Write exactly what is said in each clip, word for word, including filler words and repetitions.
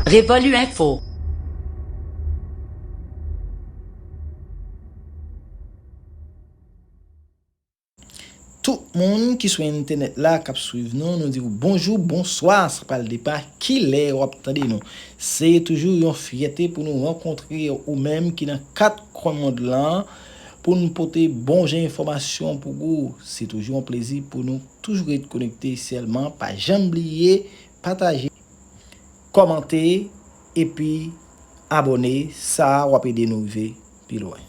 Revòli Enfo. Tout moun ki sou entènèt la k ap swiv nou, nou di w bonjou, bonswa, sa pral depann kilè w ap tande nou. Se toujou yon fyète pou nou rankontre ou menm ki nan kat kwen mond lan, pou n pote bon jan enfòmasyon pou ou. Se toujou yon plezi pou nou toujou ret konekte sèlman. Pa janm bliye pataje, kòmante, epi abòne. Sa w ap ede nou rive pi lwen.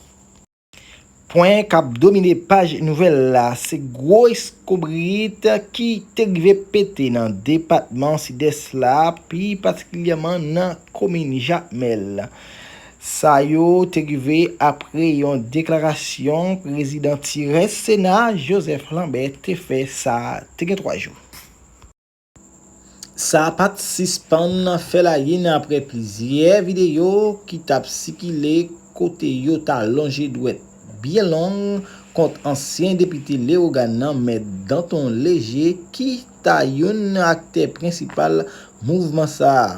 Pwen k ap domine paj nouvèl la, se gwo eskonbrit ki te rive pete nan depatman Sidès la, pi patikilyèman nan komin Jakmèl. Sa yo te rive apre yon deklarasyon prezidan tirès Sena, Joseph Lambert, te fè sa te gen twa jou. Sa pa t sispann fè layin apre plizyè videyo ki t ap sikile kote yo ta lonje dwèt byen long kont ansyen depite Leyogàn nan, Mèt Danton Léger, ki ta youn nan aktè prensipal mouvman sa a.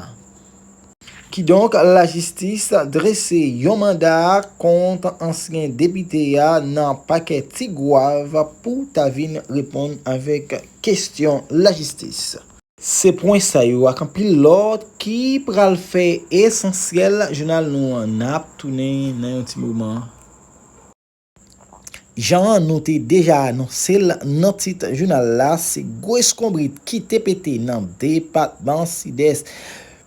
Kidonk, lajistis drese yon manda kont ansyen depite a nan pakè Tigwav pou ta vin reponn avèk kesyon lajistis. Se pwen sa yo ak anpil lòt ki pral fè esansyèl jounal nou an. N ap tounen nan yon ti moman. Jan nou te deja anonse l nan tit jounal la, se gwo eskonbrit ki te pete nan depatman Sidès,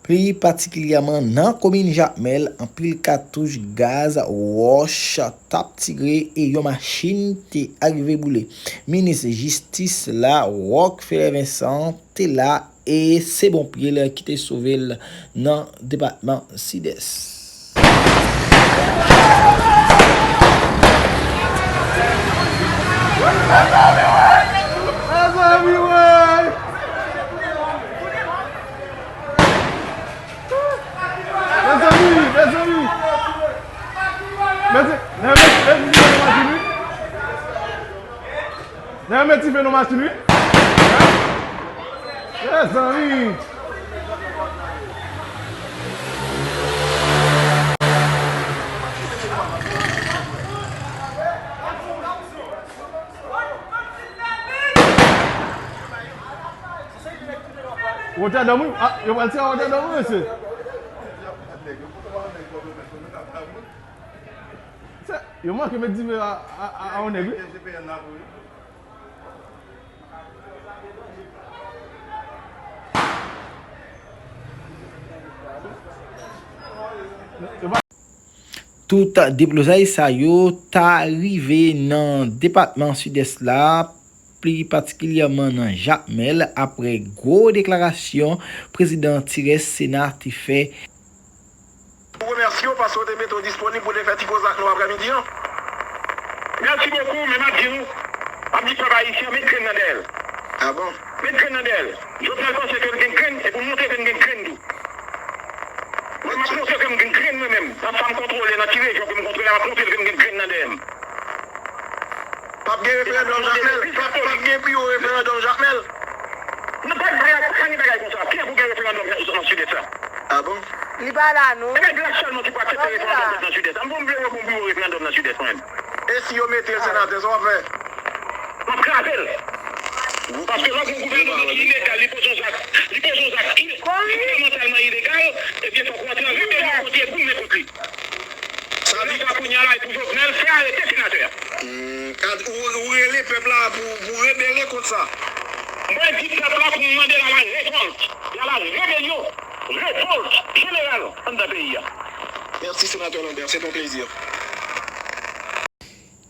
pli patikilyèman nan komin Jakmèl. Anpil katouch, gaz, wòch t ap tire e yon machin te arive boule. Minis jistis la, Rockfeller Vincent, te la e se bon pye l ki te sove l nan depatman Sidès. Mezanmi, mezanmi. Mezanmi, mezanmi, mezanmi. Nèg mèt dife nan machin wi. Mezanmi. Wotè dòm wi. Ah, yo pral tire wotè dòm wi, mesye. Se, yo manke met dife a, a, a, a yon nèg wi. Tout deblozay sa yo ta rive nan depatman Sidès la, pli patikilyèman nan Jakmèl, apre gwo deklarasyon prezidan tirès Sena te fè. Nou remèsye w paske w te mete w disponib pou w te fè ti koze ak nou aprèmidi an. Merci beaucoup, men m ap di nou, m ap di pèp ayisyen an, met grenn nan dèyè l. Ah bon? Met grenn nan dèyè l. Jovenel panse ke l gen grenn, e pou l montre ke l gen grenn tou. Mwen, m ap montre ke m gen grenn mwen menm. Nan sa m kontwole, nan ti rejyon ke m kontwole, m ap montre l ke m gen grenn nan dèyè m. P ap gen referandòm Jakmèl? P ap, p ap gen pi wo referandòm Jakmèl? Nou pa t bay ak pa gen bagay konsa. Kiyès pou gen referandòm nan Sidès la? Ah bon? Li pa la non. E Black sèlman ki pou aksepte referandòm nan Sidès la. M bon, m vle wè bon pi wo referandòm nan Sidès mwen menm. E si yo mete l senatè, sa w ap fè? M ap kraze l. Paske lè w gen yon gouvènman ki ilegal, li poze yon zak, li poze yon zak i-, gouvènmantalman ilegal, ebyen fòk ou antre an rebelyon kont li e goumen kont li. Sa vle di kounye a la, e pou Jovenel fè arete senatè a. Hmm, kad, ou, ou rele pèp la pou, pou rebele kont sa? Mwen di pèp la pou mande la la revòlt, la la rebelyon, revòlt jeneral anndan peyi a. Merci, Sénateur Lambert, c'est un plaisir.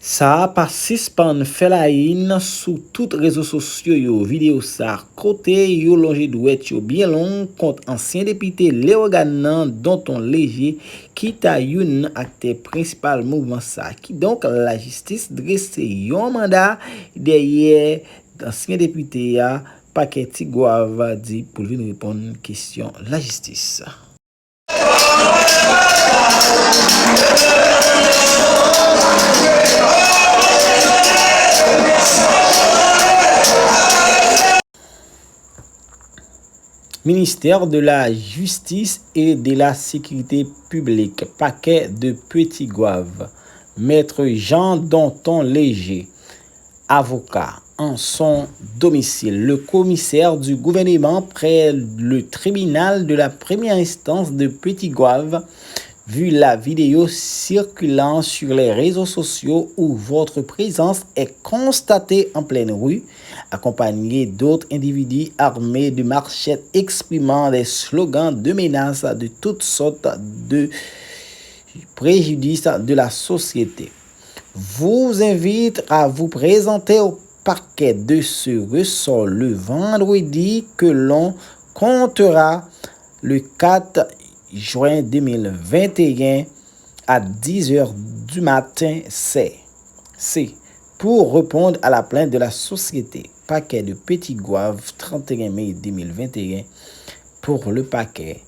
Sa pa sispann fè layin sou tout rezo sosyo yo. Videyo sa kote yo lonje dwèt yo byen long kont ansyen depite Leyogàn nan, Danton Léger, ki ta youn nan aktè prensipal mouvman sa. Kidonk, lajistis drese yon manda dèyè ansyen depite a, pakè Tigwav di pou l vin reponn kesyon lajistis. Ministère de la Justice et de la Sécurité Publique, Pakè de Petit Goâve, Maître Jean Danton Léger, avocat, en son domicile. Le commissaire du gouvernement près le tribunal de la première instance de Petit Goâve, vu la vidéo circulant sur les réseaux sociaux où votre présence est constatée en pleine rue, accompagnée d'autres individus armés de machettes exprimant des slogans de menaces de toutes sortes de préjudice de la société, vous invite à vous présenter au parquet de ce ressort le vendredi que l'on comptera le quatre juin deux mille vingt et un à dix heures du matin. C'est, c'est pour répondre à la plainte de la société. Parquet de Petit Goâve, trente et un mai deux mille vingt et un, pour le parquet,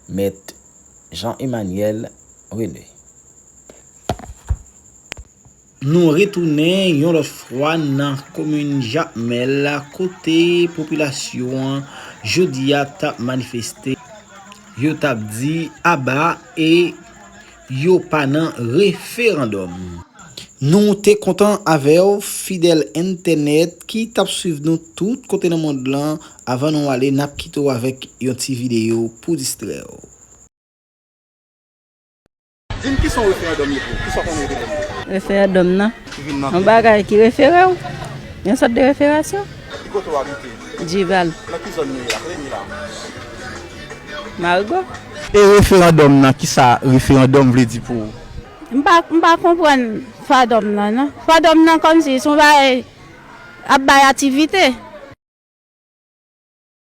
Maître Jean Emmanuel René. Nou retounen yon lòt fwa nan komin Jakmèl, kote popilasyon an jodi a t ap manifeste. Yo t ap di aba e yo pa nan referandòm. Nou te kontan avè w, fidèl entènèt ki t ap swiv nou tout kote nan mond lan. Avan nou ale, n ap kite w avèk yon ti videyo pou distrè w. Di m kisa yon referandòm ye pou ou? Kisa w konnen referandòm? Referandòm nan? Ki vin nan yon bagay ki refere w. Yon sòt de referasyon. Ki kote w abite? Djival. Nan ki zòn nou ye la? Kote n ye la? Marigo. E referandòm nan, kisa referandòm vle di pou ou? M pa, m pa konprann fadòm nan, non. Fadòm nan kòmsi se yon bagay ap bay aktivite.